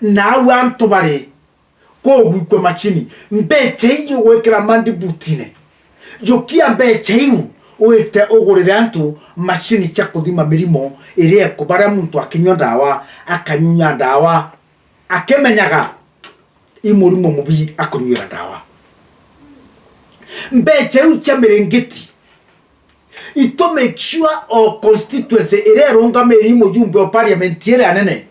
nau antu bari kugwikua macini, mbecha iu ugwikira mandibutine, jukia mbecha iu wite ugurire antu macini cia kuthima mirimo iria iku-, baria muntu akinyua ndawa, akanyunya ndawa, akimenyaga i murimo mubi akunyuira ndawa. Mbecha iu cia miringiti, i to make sure o constituency iria irungamiri i mujumbe o parliament iria nene,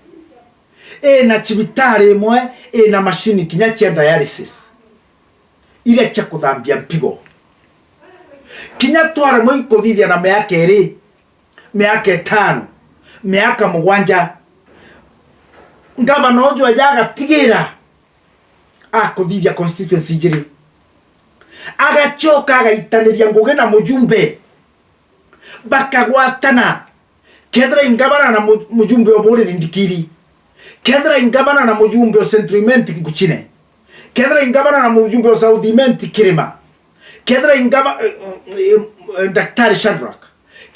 ina cibitari imwe, ina macini kinya cia dialysis, iria cia kuthambia mpigo. Kinya twaremwa inkuthithia na miaka iri, miaka itano, miaka mugwanja, ngavana uju aja agatigira akuthithia constituency ijiri. Agacoka agaitaniria ngugi na mujumbe, bakagwatana. Kethira i ngavana na mu-, mujumbe o Buriri Ndikiri, kethira i ngavana na mujumbe o Central Imenti Nguchine, kethira i ngavana na mujumbe o South Imenti Kirima, kethira i ngava-, eh, eh, eh, Daktari Shadrack,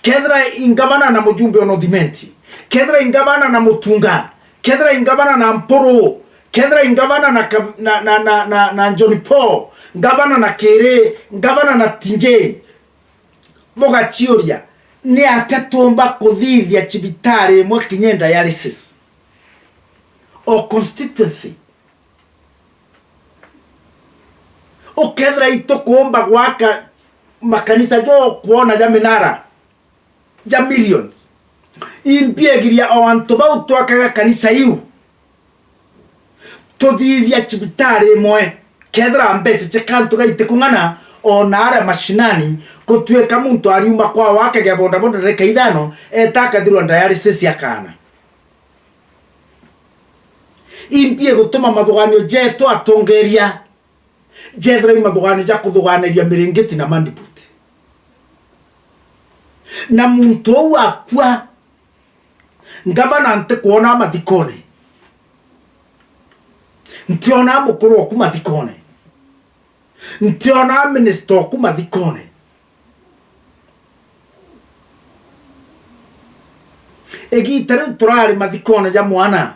kethira i ngavana na mujumbe o North Imenti, kethira i ngavana na Mutunga, kethira i ngavana na Mpuru, kethira i ngavana na Ka-, na, na, na, na, na John Paul, ngavana na Kiri, ngavana na Tinjei, mugaciuria, ni atia tuumba kuthithia cibitari imwe kinya dialysis o constituency? Ukethira itukuumba gwaka makanisa jo kwona ja minara ja millions, imbi igiria o antu bau twakaga kanisa iu, tuthithia cibitari imwe, kethira mbecha cia kantu gaiti kung'ana, o na aria mashinani, gutuika muntu ariuma kwao akagea bodaboda ndagika ithano, eta akathirwa dialysis akaana. Imbi igutuma mathuganio jetu atongeria jethira i mathuganio ja kuthuganiria miringiti na mandibuti. Na muntu uu akua, ngavana ntikwona mathikone. Ntiona mukuru oku mathikone. Ntiona minista oku mathikone. Igita riu turari mathikone ja mwana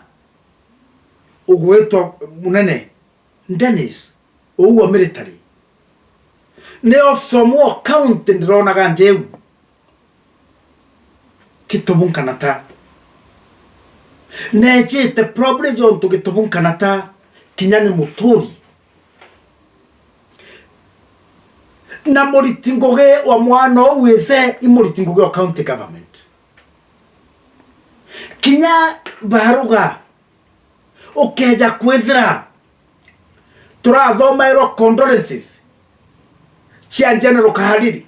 ugwitwa Munene Dennis, uu wa military. Ni officer umwe o county ndironaga njeu. Gitubu nkana ta. Neejite probably jontu Gitubu nkana ta kinya ni muturi. Na muriti ngugi wa mwana uu ithe i muriti ngugi wa county government. Kinya baruga ukeeja kwithira turathomairwa condolences cia General Kahariri,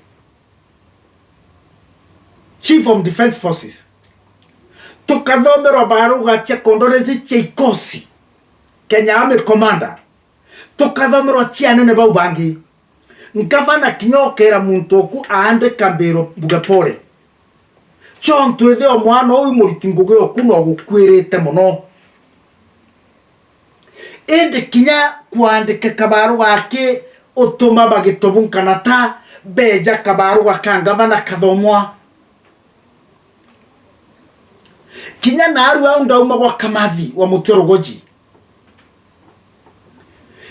Chief of Defence Forces, tukathomerwa baruga cia condolences cia ikosi, Kenya Army Commander, tukathomerwa cia anene bau bangi. Ngavana kinya ukeera muntu oku aandika mbiro mbuge pole. Chontu itheo mwana uyu muriti ngugi oku no gukwirite mono. Indi kinya kwandika kabaru gaki utuma bagitobunkana ta beja kabaru gaka ngavana kathomwa. Kinya naarua au ndauma gwa Kamathi wa Mutwe Rugoji.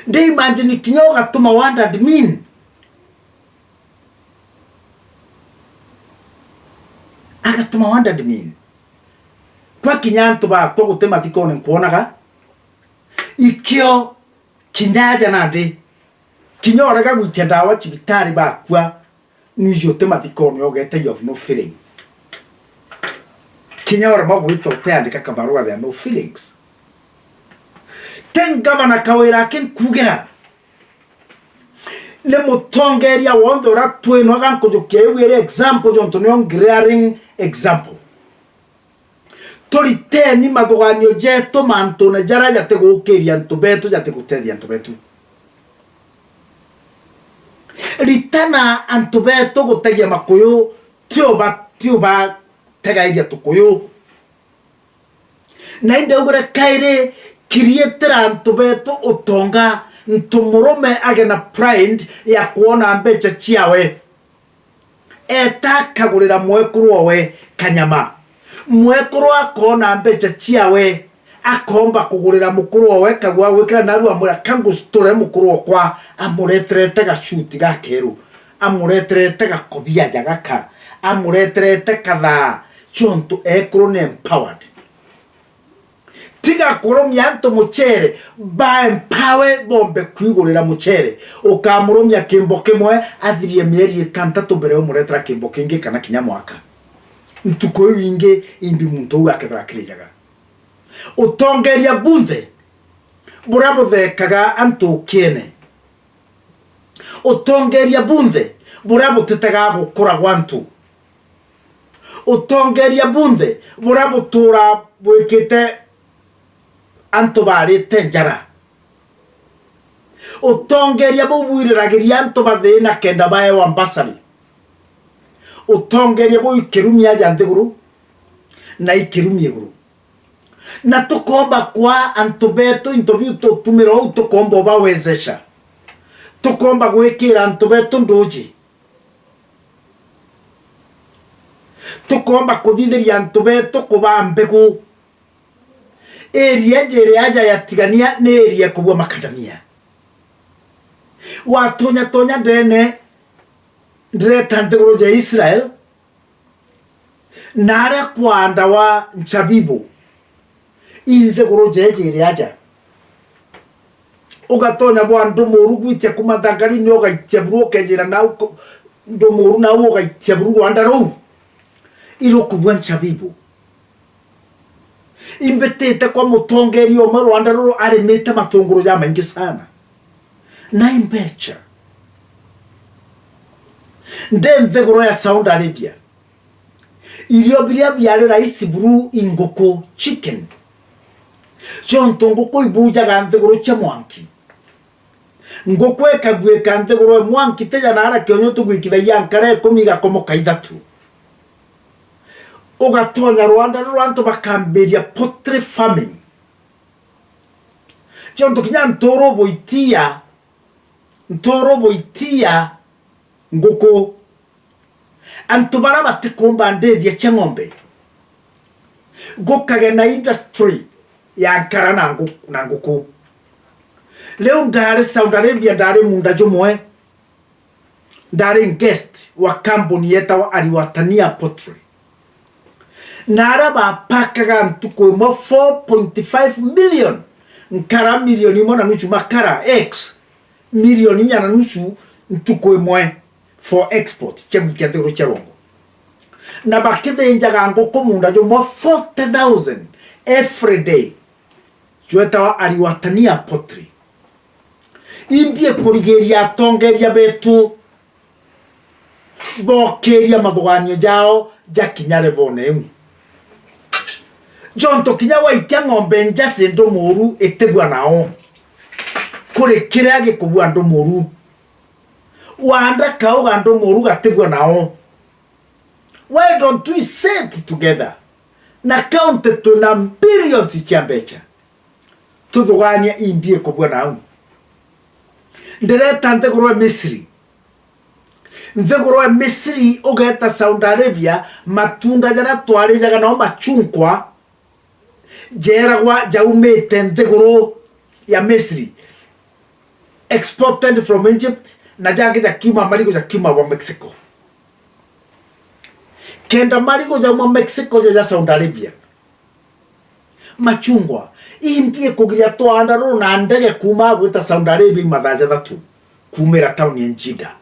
Ndi imagine kinya ugatuma word admin. Agatuma word admin. Kwa kinya antu bakwa guti mathikone nkwonaga. Ikio kinya aja nandi. Kinya urega gwikia ndawa cibitari bakwa. Nwiji uti mathikone ugete you have no feeling. Kinya uremwa gwita uteandika kabarua there are no feelings. Te ngavana Kawira aki nkugira. Ni mutongeria wonthe uria twinwa gankujukia iu iri example jontu nio glaring example. Turiteni mathuganio jetu mantune jaria jatigukiria antu betu, jatigutethia antu betu. Ritana antu betu gutegia makuyu, ti uba-, ti ubategairia tukuyu. Na indaugire kairi, kiriitira antu betu utonga, ntu murume age na pride ya kwona mbecha ciawe. Eeta akagurira mwekuru owe kanyama. Mwekuru akoona mbecha ciawe, akoomba kugurira mukuru owe kagua gwikira, naarua amwira, "Ka ngucuture mukuru okwa," amureterete gacuti gakeeru, amureterete gakobia ja gaka, amureterete kathaa, chontu ekuru ni empowered. Tiga kurumia antu mucere, ba empower bombe kwigurira mucere. Ukamurumia kimbo kimwe, athirie mieri itantatu mbere umuretera kimbo kingi kana kinya mwaka. Ntuku iu ingi imbi muntu uu akethira akirijaga. Utongeria bunthe buria buthekaga antu ukiene. Utongeria bunthe buria butitaga gukura gwa antu. Utongeria bunthe buria butura bwikite antu barite njara. Utongeria buu bwiriragiria antu bathina kenda baewa mbasari. Utongeria buu ikirumia aja nthiguru na ikirumia iguru. Na tukoomba kwaa antu betu into biu tutumira uu, tukoomba ubawezesha. Tukoomba gwikira antu betu nduuji. Tukoomba kuthithiria antu betu kubaa mbegu. Area iji iri aja ya Tigania ni area kubua makadamia. Watonya tonya ndene, ndireta nthiguru ja Israel, na aria kwaandawa nchabibu, i nthiguru jeeji iri aja. Ugatonya bwa ndumuru gwitia kuma thangarini, ugaitia buru, ukejira nau ku-, ndumuru nau, ugaitia buru rwanda ruu, irukubua nchabibu. Imbitite kwa mutongeria umwe rwanda ruru arimite matunguru jamaingi sana. Na imbecha. Ndi nthiguru ya Saudi Arabia. Irio biria biari raisi buru i nguku, chicken. Chontu nguku ibujaga nthiguru cia mwanki. Nguku ikaguika nthiguru e mwanki, tija naara kionyo tugwikithagia nkara ikumi igakomoka ithatu. Ugatonya rwanda ruru antu bakambiria poultry farming. Chontu kinya nturu buitia, nturu buitia nguku. Antu bara batikumba ndithia cia ng'ombe, gukage na industry ya nkara na ngu-, na nguku. Riu ndari Saudi Arabia, ndari munda jumwe, ndari guest wa kambuni yetawa Aliwatania Poultry. Na aria bapakaga ntuku imwe four point five million nkara, milioni imwe na nusu makara, eggs, milioni inya na nusu ntuku imwe for export, cia gwikia nthiguru cia rwongo. Na bakithinjaga nguku munda jumwe forty thousand every day, jwetawa Aliwatania Poultry. Imbi ikurigiria atongeria betu bokiria mathuganio jao jakinya levone iu. Jonto kinya waikia ng'ombe njasi ndumuru itibua nao. kuri kiria gikubua andu muru. Wanda kauga andu muru gatibua nao. Why don't we sit together na county twina billions cia mbeca, tuthugania imbi ikubua nau? Ndireta nthiguru ya Misri. Nthiguru ya Misri, ugeeta Saudi Arabia, matunda jaria twarijaga nao machungwa, jeeragwa jaumite nthiguru ya Misri, exported from Egypt, na jangi jakiuma marigu jakiuma bwa Mexico. Kenda marigu jauma Mexico jaja Saudi Arabia, machungwa, imbi ikugiria twaanda ruru na ndege kuuma gwita Saudi Arabia i mathaa jathatu kuumira tauni ya Jeddah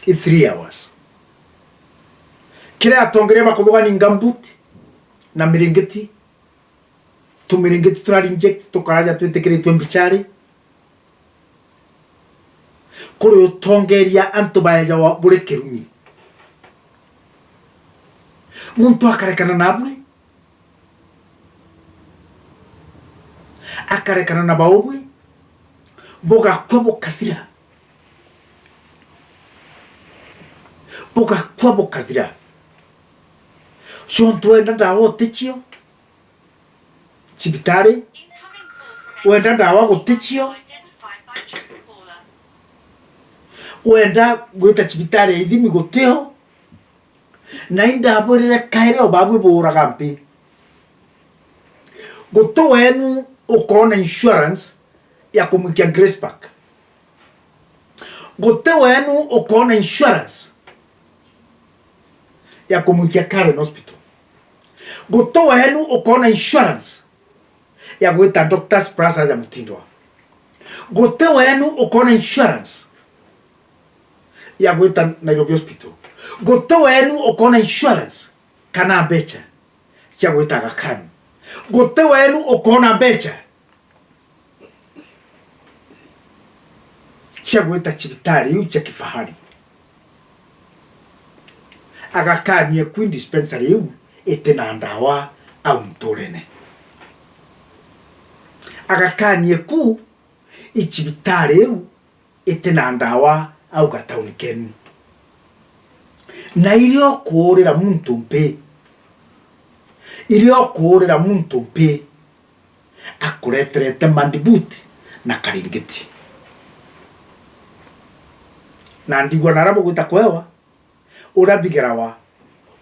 i three hours. Kiria atongeria bakuthugani gumboot na miringiti, tumiringiti tura reject tukaraja twitikiritwe mbichari, kuri utongeria antu baejawa buri kirumi. Muntu akarekana nabui, akarekana na baubui, bugakua bukathira, bugakua bukathira. Ciontu wenda ndawa uticio cibitari, wenda ndawa guticio, wenda gwita cibitari ya ithimi gutio, na indabwirire kairi o babui buuraga mpi. Guti wenu ukoona insurance ya kumwikia Grace Park. Guti wenu ukoona insurance ya kumwikia Karen Hospital. Guti wenu ukoona insurance ya gwita Doctors Plaza ya Mutindwa. Guti wenu ukoona insurance ya gwita Nairobi Hospital. Guti wenu ukoona insurance kana mbecha cia gwita Aga Khan. Guti wenu ukoona mbecha cia gwita cibitari iu cia kifahari. Aga Khan eku i dispensary iu iti na ndawa au nturene. Aga Khan eku i cibitari iu iti na ndawa au gatauni kenu. Na iria ukuurira muntu mpi, iria ukuurira muntu mpi, akureterete madbuti na karingiti. Na ndigua nara bugwita kwewa, uria bigerawa,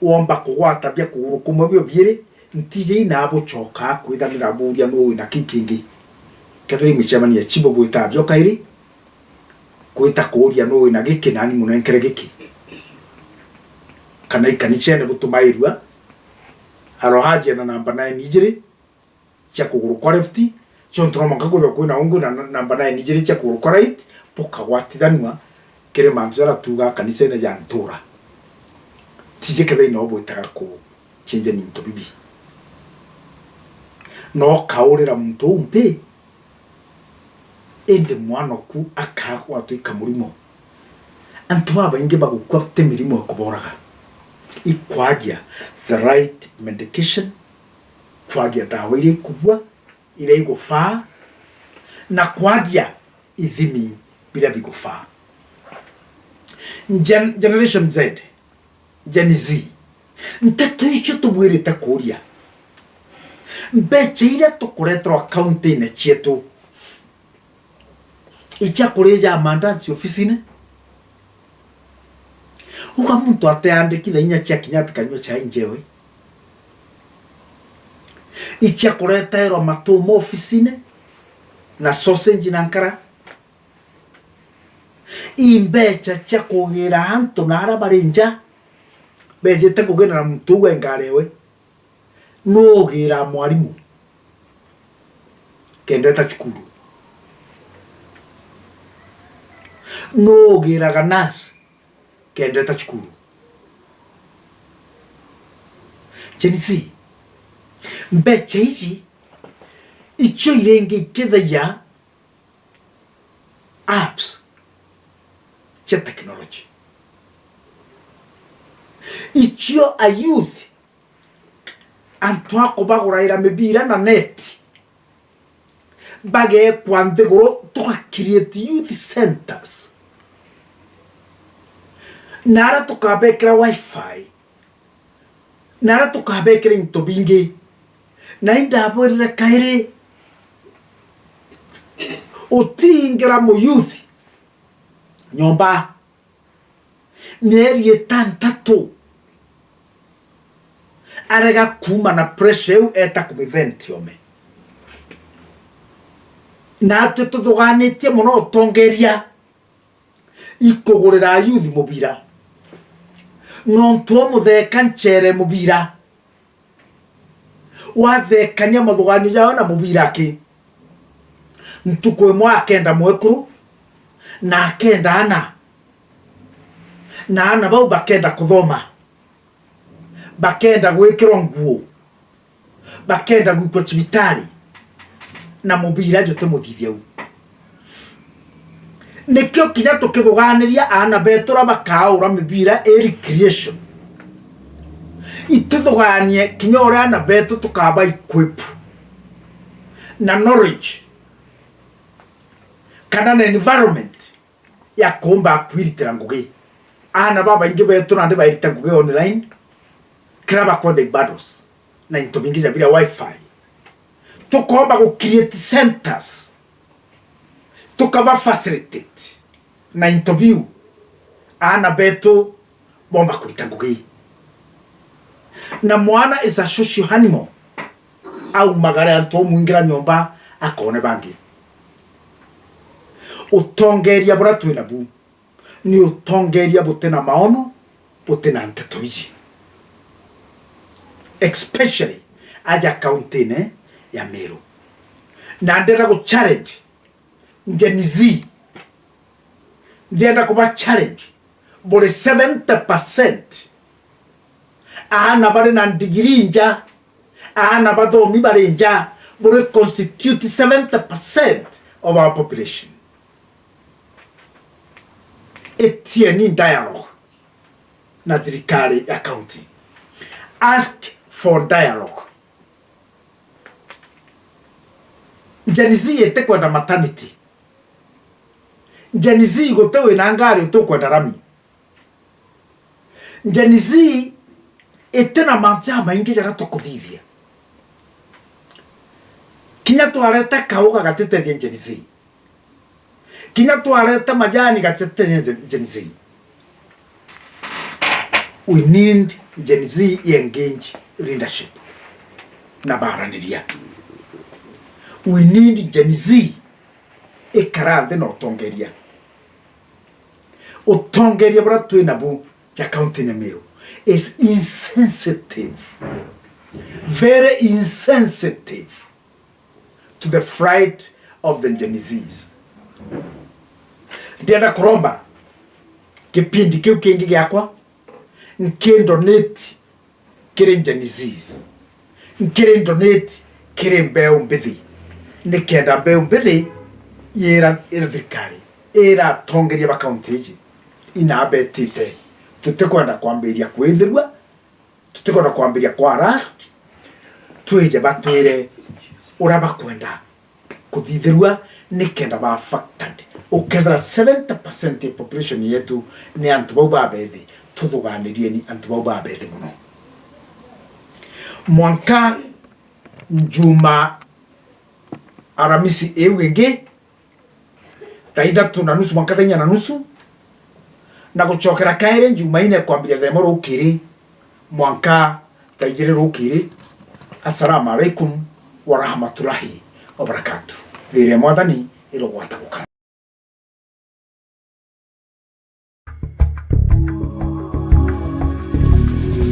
womba kugwata bia kuguru kumwe bio biiri, ntiji inaa bucokaa kwithanira buuria nuu wina kiu kingi. Kethira i micemanio ya chibo bwitaa bio kairi, gwita kuuria nuu wina giki nani munenkere giki. Kana i kanicene butumairua, arohajia na namba nine ijiri, cia kuguru kwa left, ciontu no mwanka kwithirwa kwina ungi na namba nine ijiri cia kuguru kwa right, bukagwatithanua kiri mantu jaria tuugaa kanicene ja ntura. Tiji kethira ino bwitaga kuchenjania into bibi. No kaurira muntu uu mpi, indi mwanoku akagwatwa i kamurimo. Antu babaingi bagukua ti mirimo ikuboraga, ikwagia the right medication, kwagia ndawa iria ikubua, iria igufaa, na kwagia ithimi biria bigufaa. Gen-, Generation Z, Gen Z, nteto icio tubwirite kuuria, mbecha iria tukureterwa kaunti-ini cietu, icia kurija mandazi ofisine? Uga muntu ateandikitha inya cia kinya atikanyua chai njewe. Icia kureterwa matuma ofisine na sausage na nkara. I mbecha cia kugira antu na aria bari nja bejite kugenera muntu uu engarewe. Nuu ugiraa mwarimu kenda eta cukuru? Nuu ugiraga nurse kenda eta cukuru? Gen Z, mbecha iji icio iringi ikithagia apps cia technology. Icio a youth, antu a kubaguraira mibira na neti, bagekwa nthiguru, tuga create youth centers. Na aria tukabekira wifi, na aria tukabekira into bingi. Na indabwirire kairi, utiingira muyouth nyomba mieri itantatu, arega kuuma na pressure iu, eta kumivent ome. Natwi tuthuganitie mono utongeria ikugurira youth mubira. Nontu umutheka nchere mubira, wathekania mathuganio jao na mubira ki? Ntuku imwe akenda mwekuru, na akenda ana, na ana bau bakenda kuthoma, bakenda gwikirwa nguo, bakenda gwikwa cibitari, na mubira juti muthithia u. Nikio kinya tukithuganiria aana betu uria bakaaura mibira i recreation. Ituthugaanie kinya uria aana betu tukaba equip na knowledge kana na environment ya kuumba kwiritira ngugi. Aana babaingi betu nandi bairita ngugi online, kira bakwenda ibados na into bingi ja biria wifi. Tukoomba gu create centers, tukaba facilitate na into biu, aana betu boomba kurita ngugi. Na mwana is a social animal, aumagare antu umwingira nyomba akoone bangi. Utongeria buria twi nabu ni utongeria buti na maono, buti na nteto iji, especially aja kauntine ya Meru. Na ndenda gu challenge Gen Z, ndenda kuba challenge, buri seventy percent aana bari na ndigiri nja, aana bathomi bari nja, buri constitute seventy percent of our population. Itieni dialogue na thirikari ya county. Ask for dialogue. Gen Z itikwenda maternity. Gen Z guti wina ngari utukwenda rami. Gen Z iti na mantu jamaingi jaria tukuthithia. Kinya twareta kauga gatitethia Gen Z. Kinya twareta majani gatitethia Gen Z. We need Gen Z i engage leadership na baraniria. We need Gen Z ikara nthi na utongeria. Utongeria buria twi nabu ja county ya Meru is insensitive, very insensitive to the fright of the Gen Zs. Ndienda kuromba gipindi kiu kingi giakwa nkindonate kiri Gen Zs, nkiri donate kiri mbeu mbithi, nikenda mbeu mbithi ira, ira thirikari, ira atongeria ba kaunti iji inabetite. Tutikwenda kwambiria kwithirua, tutikwenda kwambiria kwa rust, twije batwire uria bakwenda kuthithirua nikenda ba factored. Ukethira seventy percent ya population yetu ni antu bau babethi, tuthuganirieni antu bau babethi mono. Mwanka njuma Aramisi iu ingi, thaa ithatu na nusu mwanka thaa inya na nusu, na gucokera kairi Njumaine kwambiria thaa imwe rukiri mwanka thaa ijiri rukiri. Assalamu alaikum warahmatullahi wabarakatuh. Thiiri ya Mwathani irogwata gukara.